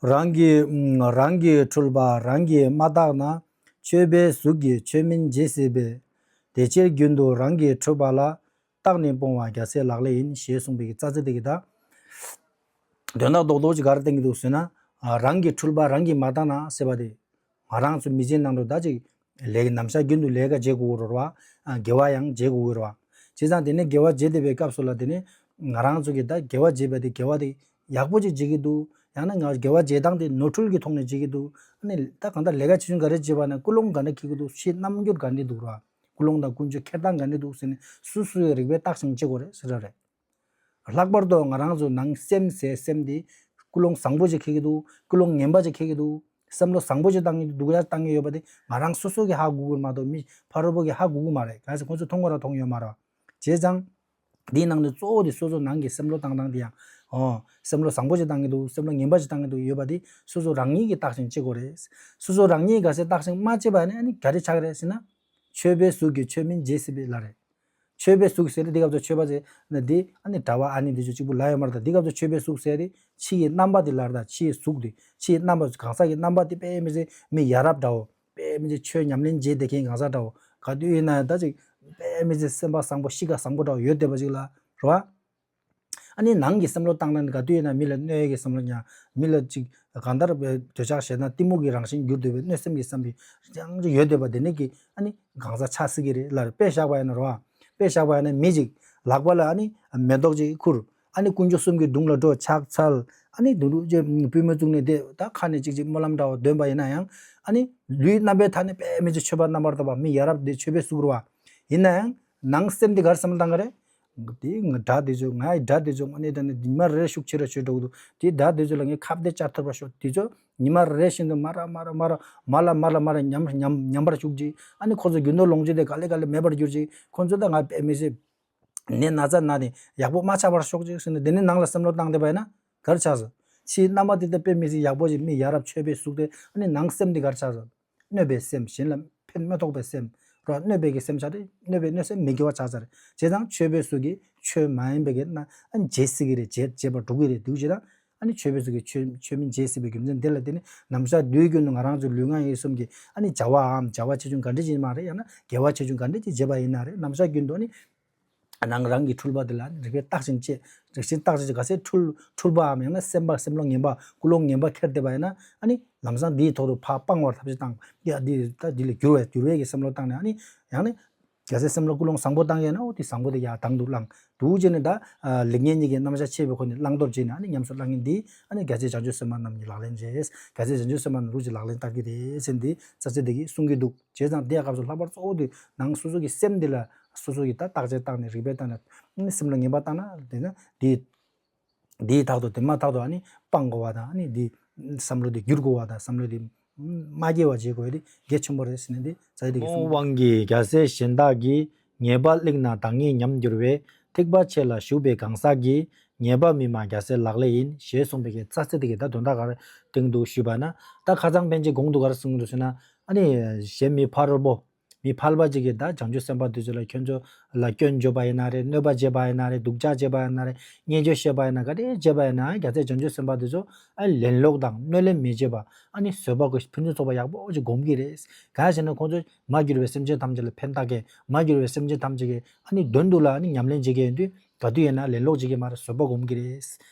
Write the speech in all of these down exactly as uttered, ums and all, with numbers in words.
རང་གི་རང་གི་འཁྲུལ་པ་རང་གིས་མ་བརྟགས་ན། ཆོས་པའི་གཟུགས་ཀྱིས་ཆོས་མིན་བརྗེད་སྲིད་པས། དེ་ཕྱིར་རྒྱུན་དུ་རང་གི་འཁྲུལ་པ་ལ། བརྟགས་ནས་སྤོང་བ་རྒྱལ་སྲས་ལག་ལེན་ཡིན། ཞེས་གསུངས་པའི་རྩ་ཚིག་དེ་གི་ད། དོན་དག་རྡོག་རྡོག་ཅིག་ག་རེ་བསྟན་གྱི་འདུག་ཟེར་ན། རང་གི་འཁྲུལ་པ་རང་གིས་མ་བརྟགས་ན་ཟེར་བ་དེ། ང་རང་ཚོ་མི་ཚེའི་ནང་དུ་ད་ཅིག་ལས་ཀ་ནམ་ཞག་རྒྱུན་དུ་ལས་ཀ་བྱེད་དགོས་ཀྱི་རེད་བ། དགེ་བ་ཡང་བྱེད་དགོས་ཀྱི་རེད་བ། བྱས་ཙང་དེ་ནས་དགེ་བ་བྱེད་བསྡད་པའི་སྐབས་སུ་ལ་དེ་ནས་ང་རང་ཚོ་གིས་ད་དགེ་བ་བྱེད་པ་དེ་དགེ་བ་དེ་ཡག་པོ་ཅིག་བྱེད་ཀྱི་འདུག་ཡང་ན་ང་དགེ་བ་བྱེད་སྟངས་དེ་ནོར་འཁྲུལ་གྱི་ཐོག་ནས་བྱེད་ཀྱི་འདུག་ཨ་ནི་ད་གང་ལྟར་ལས་ཀ་བྱེད་ཀྱི་ག་རེ་བྱེད་པ་ན་ཀུན་སློང་ག་འདྲ་འཁྱེར་གྱི་འདུག་ཕྱིའི་རྣམ་འགྱུར་ག་འདྲ་འདུག་ར། ཀུན་སློང་དང་ཀུན་སྤྱོད་འཁྱེར་སྟངས་ག་འདྲ་འདུག་ཟེར་ནས་སོ་སོའི་རིག་པས་བརྟག་ཞིབ་བྱེད་དགོས་རེད་ཟེར་ར་རེད། ལྷག་པར་དུ་ང་རང་ཚོ་ནང་སེམས་ཟེར་སེམས་དེ་ཀུན་སློང་བཟང་པོ་ཅིག་འཁྱེར་གྱི་འདུག་ཀུན་སློང་ངན་པ་ཅིག་འཁྱེར་གྱི་འདུག་བསམ་བློ་བཟང་པོ་ཅིག་བཏང་གི་འདུག་ཡ་བཏང་གི་ཡོད་པ་དེ་ང་རང་སོ་སོ་གིས་ཧ་གོ་གི་མ་གཏོགས་མི་ཕ་རོལ་པོ་གིས་ཧ་གོ་གི་མ་རེད། གང་ཟེར་ཁོང་ཚོས་མཐོང་གི་ར་མཐོང་ཡོད་མ་རེད། བྱས་ཙང་། འདིའི་ནང་ནས་གཙོ་བོ་དེ་སོ་སོ་ནང་གི་བསམ་བློ་བཏང་སྟངས་དེ་ཡང་། ཨོ། བསམ་བློ་བཟང་པོ་ཅིག་བཏང་གི་འདུག་བསམ་བློ་ངན་པ་ཅིག་བཏང་གི་འདུག་ཡོད་པ་དེ་སོ་སོ་རང་ཉིད་ཀྱིས་བརྟག་ཞིབ་བྱེད་དགོས་རེད། སོ་སོ་རང་ཉིད་ག་ཚད་བརྟག་ཞིབ་མ་བྱས་པ་ནི་ཨ་ནི་ག་རེ་ཆགས་རེད་ཟེར་ན། ཆོས་པའི་གཟུགས་ཀྱིས་ཆོས་མིན་བརྗེད་སྲིད་པའི་ལ་རེད། ཆོས་པའི་གཟུགས་ཟེར་ཏེ་འདི་སྐབས་སུ་ཆོས་པ་ཟེར་ན་འདི་ཨ་ནི་གྲྭ་པ་ཨ་ནི་འདི་ཚོ་གཅིག་པུ་ལ་ཡོད་མ་རེད། ད་འདི་སྐབས་སུ་ཆོས་པའི་གཟུགས་ཟེར་ཏེ་ཕྱི་ཡི་རྣམ་པ་འདི་ལ་རེད། ད་ཕྱི་ཡི་གཟུགས་འདི་ཕྱི་ཡི་རྣམ་པ་གང་ཟག་གི་རྣམ་པ་འདི་དཔེ་མི་སྲིད་མི་ཡ་རབས་འདྲ་བོ། དཔེ་མི་སྲིད་ཆོས་ཉམས་ལེན་བྱེད་བསྡད་མཁན་གང་ཟག་འདྲ་བོ། ག་དུས་ཡིན་ན་ཡང་ད་ཅིག་དཔེ་མི་སྲིད་སེམས་པ་བཟང་པོ་གཤིས་ཀ་བཟང་པོ་འདྲ་བོ་ཡོད་བསྡད་པ་ཅིག་ལ་རེད་བ། ཨ་ནི་ནང་གི་བསམ་བློ་བཏང་ན་ནི་ག་དུས་ཡིན་ན་མི་ལ་གནོད་ཡས་ཀྱི་བསམ་བློ་ཉར། མི་ལ་ཅིག་གང་ལྟར་བའི་འདོད་ཆགས་ཞེ་སྡང་གཏི་མུག་གི་རང་བཞིན་གྱུར་འདུག་པའི་གནོད་སེམས་ཀྱི་བསམ་པའི་ཡང་ཅིག་ཡོད་བསྡད་པ་དེ་ནི་གི་ཨ་ནི་གང་ཟག་ཆགས་སྲིད་ཀྱི་རེད་ལ་རེད། དཔེ་བཞག་པ་ཡིན་ན་རེད་བ། དཔེ་བཞག་པ་ཡིན་ན་མི་ཅིག་ལག་པ་ལ་ཨ་ནི་མེ་ཏོག་ཅིག་ཁུར། ཨ་ནི་དཀོན་མཆོག་གསུམ་གྱི་དྲུང་ལ་འགྲོ་ཕྱག་འཚལ། ཨ་ནི་དུང་དུ་ཅེ་པུས་མོ་བཙུགས་ནས་བསྡད་ད་ཁ་ནས་ཅིག་ཅིག་སྨོན་ལམ་འདྲ་བ་འདོན་པ་ཡིན་ན་ཡང་ཨ་ནི་ལུས་རྣམ་པའི་མཐའ་ནས་དཔེ་མི་སྲིད་མཆོད་པ་རྣམ་པར་དག་པ་མི་ཡ་རབས་འདི་མཆོད་པའི་གཟུགས་རུ་བ། ཡིན་ན་ཡང་ནང་སེམས་འདི་གར་བསམ་བློ་བཏང་གི་རེད། འདི་ང་དགྲ་འདི་ཚོ་ང་ཡི་དགྲ་འདི་ཚོ་ཨ་ནི་ད་ནི་ཉི་མ་རེ་རེ་ཤུགས་ཆེ་རུ་ཆེ་འགྲོ་གི་འདུག་དེ་དགྲ་འདི་ཚོ་ལ་ངས་ཁ་གཏད་བཅག་ཐུབ་པ་ཤོག་དེ་ཚོ་ཉི་མ་རེ་རེ་བཞིན་དུ་མ་ར་མ་ར་མ་ར་མ་ལ་མ་ལ་མ་ར་ཉམས་ཉམས་ཉམས་པར་ཤུགས་ཀྱིས་ཨ་ནི་ཁོ་ཚོ་རྒྱུ་ནོར་ལོངས་སྤྱོད་དེ་ག་ལེ་ག་ལེ་མེད་པར་གྱུར་ཅིག་ཁོ་ཚོ་ད་ང་དཔེ་མི་སྲིད། ནད་ན་ཚ་ན་ནས་ཡག་པོ་མ་ཆགས་པར་ཤོག་ཅིག་ཟེར་ནས་དེ་ནས་ནང་ལ་བསམ་བློ་བཏང་བསྡད་པ་ཡིན་ན་ག་རེ་ཆགས་སོང་། ཕྱིའི་རྣམ་པ་དེ་ལྟ་དཔེ་མི་སྲིད་ཡག་པོ་ཞིག་མི་ཡ་རབས་མཆོད་པའི་གཟུགས་དེ་ཨ་ནི་ནང་སེམས་དེ་ག་རེ་ཆགས་སོང་། གནོད་པའི་སེམས་གཞན་ལ་ཕན་མི་ཐོགས་པའི་སེམས་རོ། གནོད་པའི་གི་སེམས་ཆགས་ཏེ་གནོད་པའི་གནོད་སེམས་མི་དགེ་བ་ཆགས་ཚར། བྱས་ཙང་མཆོད་པའི་གཟུགས་ཀྱིས་ཆོས་མ་ཡིན་པའི་གི་ན་ཨ་ནི་བརྗེད་སྲིད་ཀྱི་རེད། བརྗེད་བརྗེད་པར་འགྲོ་གི་རེད་འདུག་བྱས་ཙང་ཨ་ནི་མཆོད་པའི་གཟུགས་ཀྱིས་ཆོས་ཆོས་མིན་བརྗེད་སྲིད་པའི་རྒྱུ་མཚན་དེ་ལ་བརྟེན་ནས་ནམ་ཞག་དུས་རྒྱུན་དུ་ང་རང་ཚོའི་ལུས་ངག་ཡིད་གསུམ་གྱི་ཨ་ནི་བྱ་བའམ་བྱ་བ་ཆེ་ཆུང་ག་འདྲ་ཅིག་ཡིན་མ་རེད། ཡང་ན་དགེ་བ་ཆེ་ཆུང་ག་འདྲ་ཅིག་བྱེད་པ་ཡིན་ན་རེད། ནམ་ཞག་རྒྱུན་དུ་ཨ་ནི། ནང་རང་གི་འཁྲུལ་པ་དེ་ལ་རིག་པས་བརྟག་ཅིང་དཔྱད། རིག་པས་བརྟག་ཅིང་དཔྱད། ག་ཚད་འཁྲུལ་འཁྲུལ་པའམ་ཡང་ན་སེམས་པ་སེམས་བློ་ངན་པ་ཀུན་སློང་ངན་པ་འཁྱེར་བསྡད་པ་ཡིན་ན་ཨ་ནི་ལམ་སང་འདིའི་ཐོག་ཏུ་ཕར་སྤང་བར་ཐབས་ཤེས་བཏང་། ཡ་འདི་ད་འདི་ལས་འགྱུར་བའི་འགྱུར་བའི་གི་བསམ་བློ་བཏང་ནས་ཨ་ནི་ཡང་ན་ག་ཚད་སེམས་བློ་ཀུན་སློང་བཟང་པོ་བཏང་ཡས་ན་འོ་དེ་བཟང་པོ་དེ་ཡར་དང་དུ་བླངས་འདུག་བྱས་ནས་ད་ལེགས་ཉེས་གཉིས་ཀྱི་རྣམ་གཞག་ཕྱེ་བའི་སྒོ་ནས་བླང་དོར་བྱས་ནས་ཨ་ནི་ཉམས་སུ་བླང་མཁན་འདི་ཨ་ནི་རྒྱལ་སྲས་བྱང་ཆུབ་སེམས་དཔའ་རྣམས་ཀྱི་ལག་ལེན་རེད། རྒྱལ་སྲས་བྱང་ཆུབ་སེམས་དཔའ་རྣམས་རུ་གཅིག་ལག་ལེན་བསྟར་གྱི་རེད་ཟེར་འདི་རྩ་ཚིག་འདི་གིས་གསུང་གི་འདུག་བྱས་ཙང་དེའི་སྐབས་སུ་ལྷག་པར་གཙོ་བོ་དེ་ནང་སོ་སོ་གི་སེམས་འདི་ལ་སོ་སོ་གི་ད་བརྟག་དཔྱད་བཏང་ནས་རིག་པས་བཏང་ནས་སེམས་ལ་ངེས་པ་བཏང་ན་དེ་ན་དེ་དེའི་ཐག་ཏུ་དེ་མ་ཐག་ཏུ་ཨ་ནི་སྤང་དགོས་པ་དང་ཨ་ནི་དེ་བསམ་བློ་དེ་བསྒྱུར་དགོས་པ་དང་བསམ་བློ་དེ་མ་སྐྱེ་བ་བྱེད་དགོས་དེ་གལ་ཆེན་པོ་རེད་ཟེར་ནས་དེ་རྩ་ཚིག་དེ་གིས་གསུངས། དབང་གིས་རྒྱལ་སྲས་གཞན་དག་གིས། ཉེས་པ་བསླངས་ན་བདག་ཉིད་ཉམས་འགྱུར་བས། ཐེག་པ་ཆེ་ལ་ཞུགས་པའི་གང་ཟག་གིས། ཉེས་པ་མི་སྨྲ་རྒྱལ་སྲས་ལག་ལེན་ཡིན། ཞེས་གསུངས་པའི་གི་རྩ་ཚིག་དེ་གིས་ད་དོན་དག་ག་རེ་སྟོན་འདུག་ཞུས་པ་ན། ད་ཁ་སང་ཕན་ཆད་གོང་དུ་ག་རེ་གསུངས་འདུག་ཟེར་ན། ཨ་ནི་གཞན་མི་ཕ་རོལ་པོ། མི་ཕལ་པ་ཅིག་གིས་ད་བྱང་ཆུབ་སེམས་དཔའ་དེ་ཚོ་ལ་ཁྱོད་ཚོ་ལ་སྐྱོན་བརྗོད་པ་ཡིན་ན་རེད། གནོད་པ་བྱེད་པ་ཡིན་ན་རེད། སྡུག་ཅག་བྱེད་པ་ཡིན་ན་རེད། བརྙས་བཅོས་བྱེད་པ་ཡིན་ན་ག་རེ་བྱེད་པ་ཡིན་ན་རྒྱལ་སྲས་བྱང་ཆུབ་སེམས་དཔའ་དེ་ཚོ་ཨ་ལན་ལོག་དང་གནོད་ལན་མི་བྱེད་པ། ཨ་ནི་བཟོད་པ་གི་ཕན་ཚུན་ཚོགས་པ་ཡག་པོ་ཅིག་སྒོམ་གྱི་རེད། གང་ཡིན་ཟེར་ན་ཁོང་ཚོ་མར་གྱུར་པའི་སེམས་ཅན་ཐམས་ཅད་ལ་ཕན་བཏགས་མཁན། མར་གྱུར་པའི་སེམས་ཅན་ཐམས་ཅད་ཀྱི་ཨ་ནི་དོན་དུ་ལ་ཨ་ནི་ཉམས་ལེན་བྱེད་མཁན་ཡིན་དུས་ག་དུས་ཡིན་ན་ལན་ལོག་བྱེད་ཀྱི་མ་རེད། བཟོད་པ་སྒོམ་གྱི་རེད།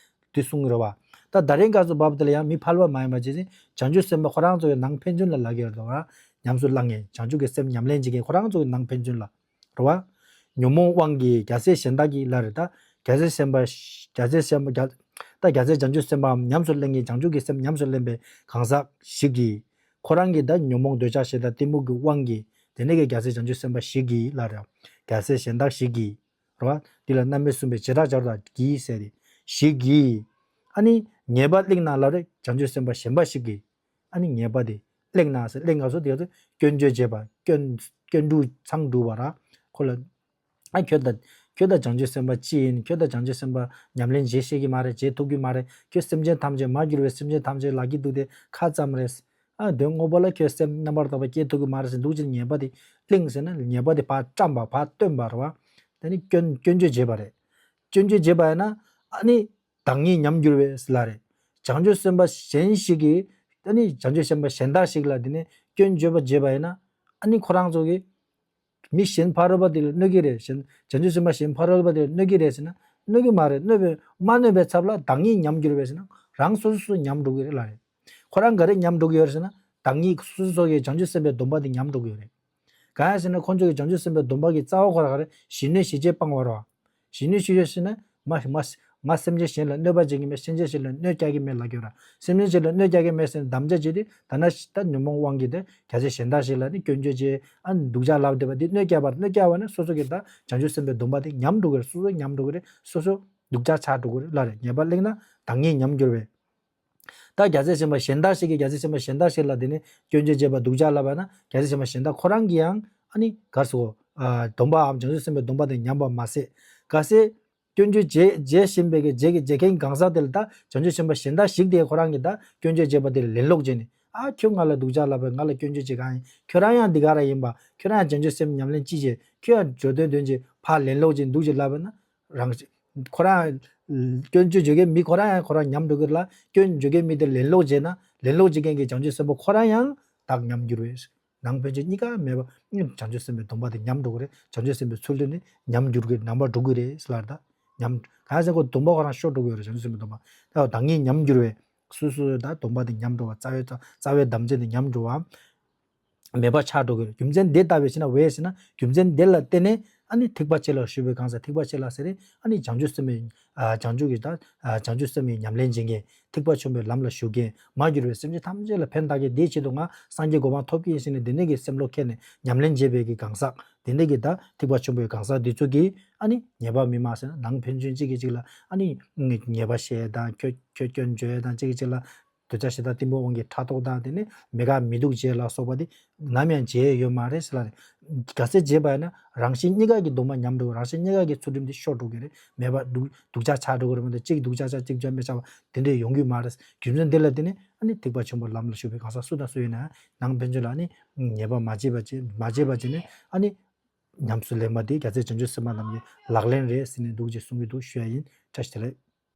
དེ་གསུང་གི་རེད་བ། ད་ད་རིང་སྐབས་སུ་བབ་དེ་ལ་ཡང་མི་ཕལ་པ་མ་ཡིན་པ་ཅི་ཟེར་བྱང་ཆུབ་སེམས་དཔའ་ཁོ་རང་ཚོ་གི་ནང་ཕན་ཚུན་ལ་ལབ་ཀྱི་རེད་དོ། ཉམས་སུ་བླང་མཁན་བྱང་ཆུབ་ཀྱི་སེམས་ཉམས་ལེན་བྱེད་མཁན་ཁོ་རང་ཚོ་གི་ནང་ཕན་ཚུན་ལ་རེད་བ། ཉོན་མོངས་དབང་གིས་རྒྱལ་སྲས་གཞན་དག་གིས་ལ་རེད་ད། རྒྱལ་སྲས་སེམས་དཔའ་རྒྱལ་སྲས་སེམས་དཔའ་རྒྱལ་ད་རྒྱལ་སྲས་བྱང་ཆུབ་སེམས་དཔའམ་ཉམས་སུ་ལེན་མཁན་བྱང་ཆུབ་ཀྱི་སེམས་ཉམས་སུ་ལེན་པའི་གང་ཟག་ཞིག་གིས། ཁོ་རང་གི་ད་ཉོན་མོངས་འདོད་ཆགས་ཞེ་སྡང་གཏི་མུག་གི་དབང་གིས་དེ་ནས་ཀྱི་རྒྱལ་སྲས་བྱང་ཆུབ་སེམས་དཔའ་ཞིག་གིས་ལ་རེད། རྒྱལ་སྲས་གཞན་དག་ཞིག་གིས། རེད་བ། འདི་ལ་རྣམ་དབྱེ་གསུམ་པའི་བྱེ་བྲག་སྦྱར་བ་གིས་ཟེར་ཏེ། ཞིག་གིས། ཨ་ནི་ཉེས་པ་བསླངས་ན་ལབ་རེད་བྱང་ཆུབ་སེམས་དཔའ་གཞན་པ་ཞིག་གིས། ཨ་ནི་ཉེས་པ་དེ་བསླངས་ན་ཟེར་བསླངས་ང་སོ་དེ་ཚོ་སྐྱོན་བརྗོད་བྱེད་པ་སྐྱོན་སྐྱོན་འགྲུབ་མཚང་འབྲུ་བ་ར་ཁོ་ལ། ཨ་ཁྱོད་ད་ཁྱོད་ད་བྱང་ཆུབ་སེམས་དཔའ་ཅི་ཡིན། ཁྱོད་ད་བྱང་ཆུབ་སེམས་དཔའ་ཉམས་ལེན་བྱེད་ཤེས་ཀྱི་མ་རེད། བྱེད་ཐུབ་ཀྱི་མ་རེད། ཁྱོད་སེམས་ཅན་ཐམས་ཅད་མར་གྱུར་པའི་སེམས་ཅན་ཐམས་ཅད་ལབ་ཀྱི་འདུག་དེ་ཁ་ཙམ་རེད། ཨ་དོན་དངོས་པོ་ལ་ཁྱོད་སེམས་རྣམ་པར་དག་པ་སྐྱེ་ཐུབ་ཀྱི་མ་རེད་ཟེར་འདུག་ཅིང་ཉེས་པ་དེ་བསླངས་ཟེར་ན་ཉེས་པ་དེ་ཕར་བཀྲམ་པ་ཕར་སྟོན་པ་རེད་བ། དེ་ནི་སྐྱོན་སྐྱོན་བརྗོད་བྱེད་པ་རེད། སྐྱོན་བརྗོད་བྱེད་པ་ཡིན་ན་ཨ་ནི་བདག་ཉིད་ཉམས་འགྱུར་བས་ལ་རེད། བྱང་ཆུབ་སེམས་དཔའ་གཞན་ཞིག་གིས་ཨ་ནི་བྱང་ཆུབ་སེམས་དཔའ་གཞན་དག་ཞིག་ལ་དེ་ནས་སྐྱོན་བརྗོད་པ་བརྗོད་པ་ཡིན་ན། ཨ་ནི་ཁོ་རང་ཚོ་གིས་མི་གཞན་ཕ་རོལ་པོ་དེ་ལ་གནོད་ཀྱི་རེད། གཞན་བྱང་ཆུབ་སེམས་དཔའ་གཞན་ཕ་རོལ་པོ་དེ་ལ་གནོད་ཀྱི་རེད་ཟེར་ན། གནོད་ཀྱི་མ་རེད། གནོད་པའི་མ་གནོད་པའི་ཚབ་ལ་བདག་ཉིད་ཉམས་འགྱུར་བས་ཟེར་ན། རང་སོ་སོ་སོ་ཉམས་འགྲོ་གི་རེད་ལ་རེད། ཁོ་རང་ག་རེ་ཉམས་འགྲོ་གི་ཡོད་རེད་ཟེར་ན། བདག་ཉིད་སོ་སོ་སོ་གིས་བྱང་ཆུབ་སེམས་དཔའི་སྡོམ་པ་དེ་ཉམས་འགྲོ་གི་ཡོད་རེད། གང་ཡིན་ཟེར་ན། ཁོང་ཚོ་གིས་བྱང་ཆུབ་སེམས་དཔའི་སྡོམ་པ་གི་རྩ་བ་ཁོ་རང་ག་རེ། ཞི་གནོད་ཞི་བྱེད་སྤང་བ་རེད་བ། ཞི་གནོད་ཞི་བྱེད་ཟེར་ན། མ་མ་ང་སེམས་ཅན་གཞན་ལ་གནོད་པ་བྱེད་ཀྱི་མེད། སེམས་ཅན་གཞན་ལ་གནོད་སྐྱེལ་གྱི་མེད་ལབ་ཀྱི་ཡོད་ར། སེམས་ཅན་གཞན་ལ་གནོད་སྐྱེལ་གྱི་མེད་ཟེར་ནས་དམ་བཅའ་བྱས་ཏེ། ད་ནི་ད་ཉོན་མོངས་དབང་གིས་དེ་རྒྱལ་སྲས་གཞན་དག་ཞིག་ལ་ནི་སྐྱོན་བརྗོད་བྱས། ཨ་ནི་སྡུག་ཅག་ལབ་བསྡད་པ་དེ། གནོད་སྐྱེལ་བ་གནོད་སྐྱེལ་བ་ནི་སོ་སོ་གི་ད་བྱང་ཆུབ་སེམས་དཔའི་སྡོམ་པ་དེ་ཉམས་འགྲོ་གི་རེད། སོ་སོ་ཉམས་འགྲོ་གི་རེད། སོ་སོ་སྡུག་ཅག་ཆགས་འགྲོ་གི་རེད་ལབ་རེད། ཉེས་པ་གླེང་ན་བདག་ཉིད་ཉམས་འགྱུར་བས། ད་རྒྱལ་སྲས་ཆེན་པོ་གཞན་དག་ཞིག་གིས་རྒྱལ་སྲས་ཆེན་པོ་གཞན་དག་ཞིག་ལ་དེ་ནས་སྐྱོན་བརྗོད་བྱས་པ་སྡུག་ཅག་ལབ་པ་ན། རྒྱལ་སྲས་ཆེན་པོ་གཞན་དག་ཁོ་རང་གིས་ཡང་ཨ་ནི་ག་རེ་ཟེར་དགོས། ཨ་སྡོམ་པའམ་བྱང་ཆུབ་སེམས་དཔའི་སྡོམ་པ་དེ་ཉམས་པ་མ་ཟད། གལ་སྲིད་སྐྱོན་བརྗོད་བྱེད་བྱེད་བཞིན་པའི་གི་བྱེད་ཀྱི་བྱེད་མཁན་གང་ཟག་དེ་ལ་ད་བྱང་ཆུབ་ཆེན་པོ་གཞན་དག་ཞིག་དེ་ཁོ་རང་གིས་ད་སྐྱོན་བརྗོད་བྱས་པ་དེ་ལ་ལན་ལོག་བྱས་ནས། ཨ་ཁྱོད་ང་ལ་སྡུག་ཅག་ལབ་པས། ང་ལ་སྐྱོན་བརྗོད་བྱེད་གང་ཡིན། ཁྱོད་རང་ཡང་འདི་ག་རང་ཡིན་པ། ཁྱོད་རང་ཡང་བྱང་ཆུབ་སེམས་ཉམས་ལེན་ཅི་བྱེད། ཁྱོད་ཡང་འགྲོ་དོན་དོན་ཅིག་ཕར་ལན་ལོག་བྱས་འདུག་ཅེས་ལབ་པ་ན། རང་ཁོ་རང་སྐྱོན་བརྗོད་བྱེད་མཁན་མི་ཁོ་རང་ཡང་ཁོ་རང་ཉམས་འགྲོ་གི་རེད་ལ། སྐྱོན་བརྗོད་མཁན་མི་དེ་ལན་ལོག་བྱས་ན། ལན་ལོག་བྱེད་མཁན་གྱི་བྱང་ཆུབ་སེམས་དཔའ་ཁོ་རང་ཡང་བདག་ཉམས་འགྱུར་བས། ནང་ཕན་ཆད་གཉིས་ཀ་མེད་པ། བྱང་ཆུབ་སེམས་དཔའི་སྡོམ་པ་དེ་ཉམས་འགྲོ་གི་རེད། བྱང་ཆུབ་སེམས་དཔའི་ཚུལ་དེ་ནི་ཉམས་འགྱུར་གྱི་ནང་པ་འགྲོ་གི་རེད་ཟེར་ལབ་རེད། ད་ཉམས་གང་ཟེར་ཁོ་སྡོམ་པ་ཁོ་རང་ཤོར་འགྲོ་གི་རེད། བྱང་ཆུབ་སེམས་དཔའི་སྡོམ་པ། ད་བདག་ཉིད་ཉམས་འགྱུར་བས། སོ་སོ་ད་སྡོམ་པ་དེ་ཉམས་འགྲོ་བ། རྩ་བའི་རྩ་བའི་དམ་བཅའ་དེ་ཉམས་འགྲོ་བ། མེད་པ་ཆགས་འགྲོ་གི་རེད། རྒྱུ་མཚན་འདི་ལྟ་བས་ཟེར་ན། འོ་ཟེར་ན། རྒྱུ་མཚན་འདི་ལ་བརྟེན་ནས་ཨ་ནི་ཐེག་པ་ཆེ་ལ་ཞུགས་པའི་གང་ཟག་ཐེག་པ་ཆེ་ལ་ཟེར་ཏེ། ཨ་ནི་བྱང་ཆུབ་སེམས་དཔའི་ཨ་བྱང་ཆུབ་ཀྱི་ད་ཨ་བྱང་ཆུབ་སེམས་དཔའི་ཉམས་ལེན་བྱེད་མཁན། ཐེག་པ་ཆེན་པོའི་ལམ་ལ་ཞུགས་མཁན། མ་གྱུར་པའི་སེམས་ཅན་ཐམས་ཅད་ལ་ཕན་བཏགས་མཁན། དེའི་ཆེད་དུ་ང་སངས་རྒྱས་གོ་འཕང་ཐོབ་ཀྱི་ཡིན་ཟེར་ནས་དེ་འདྲ་གི་སེམས་བློ་ཁྱེར་ནས་ཉམས་ལེན་བྱེད་པའི་གི་གང་ཟག་དེ་འདྲ་གི་ད་ཐེག་པ་ཆེན་པོའི་གང་ཟག་འདི་ཚོ་གིས་ཨ་ནི་ཉེས་པ་མི་མང་ཟེར་ན། ནང་ཕན་ཆད་གཅིག་གིས་གཅིག་ལ་ཨ་ནི་ཉེས་པ་བཤད་དང་། ཁྱོད་ཁྱོད་སྐྱོན་བརྗོད་དང་། གཅིག་གིས་གཅིག་ལ་འདོད་ཆགས་ཞེ་སྡང་གཏི་མུག་དབང་གིས་ཕྲག་དོག་དང་། དེ་ནས་མི་དགའ་མི་སྡུག་བྱེད་ལ་སོགས་པ་དེ་ནམ་ཡང་བྱས་ཡོད་མ་རེད་ཟེར་ལབ་རེད། གལ་སྲིད་བྱས་པ་ཡིན་ན། རང་གཞན་གཉིས་ཀ་གི་སྡོམ་པ་ཉམས་འགྲོ། རང་གཞན་གཉིས་ཀ་གི་ཚུལ་ཁྲིམས་དེ་ཤོར་འགྲོ་གི་རེད། མེད་པ་སྡུག་སྡུག་ཅག་ཆགས་འགྲོ་གི་རེད་མ་གཏོགས། གཅིག་སྡུག་ཅག་ཆགས་གཅིག་སྐྱོན་མེད་ཆགས་པ་དེ་འདྲས་ཡོང་གི་མ་རེད། རྒྱུ་མཚན་འདི་ལ་བརྟེན་ནས་ཨ་ནི་ཐེག་པ་ཆེན་པོའི་ལམ་ལ་ཞུགས་པའི་གང་ཟག་སུ་དང་སུ་ཡིན་ན་ཡང་ནང་ཕན་ཆད་ལ་ཨ་ནི་ཉེས་པ་མ་བྱས་པ་བྱས། མ་བྱས་པ་བྱས་ནས་ཨ་ནི་ཉམས་སུ་ལེན་པ་དེ་རྒྱལ་སྲས་བྱང་ཆུབ་སེམས་དཔའ་རྣམས་ཀྱི་ལག་ལེན་རེད་ཟེར་ནས་འདུག་ཅེས་གསུང་གི་འདུག་ཞུ་ཡ་ཡིན། བཀྲ་ཤིས་བདེ་ལེགས།